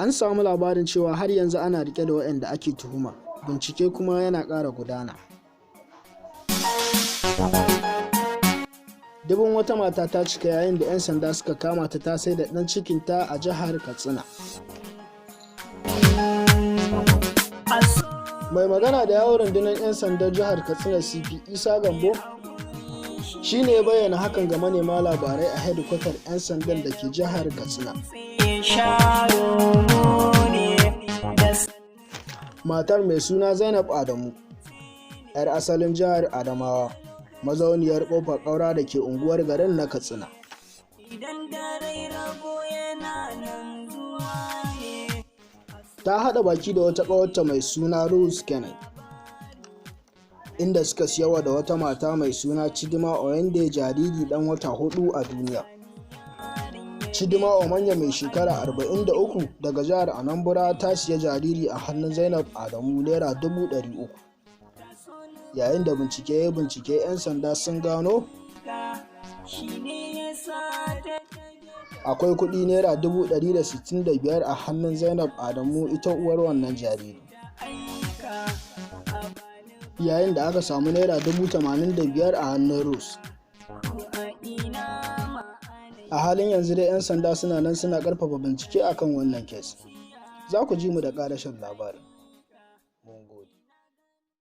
An samu labarin cewa har yanzu ana rike da waɗanda ake tuhuma, bincike kuma yana ƙara gudana. Dubun wata mata ta cika yayin da 'yan sanda suka kama ta ta sai da ɗan cikinta a jihar Katsina. Mai magana da yawon rundunar 'yan sandan jihar Katsina, CP Isa Gambo, shi ne ya bayyana hakan ga manema labarai a hedikwatar 'yan sandan da ke jihar Katsina. Matar mai suna Zainab Adamu, 'yar asalin jihar Adamawa, mazauniyar Kofar Ƙaura da ke unguwar garin na Katsina. Ta haɗa baki da wata ƙawarta mai suna Rose Kenneth, inda suka siyarwa da wata mata mai suna Chidinma Oyende jariri ɗan wata 4 a duniya. Chidinma Omanya mai shekara 43 daga jihar Anambra ta siya jariri a hannun Zainab Adamu Naira 300,000. Yayin da bincike ya bincike, 'yan sanda sun gano akwai kuɗi Naira 165,000 a hannun Zainab Adamu, ita uwar wannan jariri. Yayin da aka samu Naira 85,000 a hannun Rose. A halin yanzu dai 'yan sanda suna nan suna karfafa bincike akan wannan kes. Za ku ji mu da karashin labarin.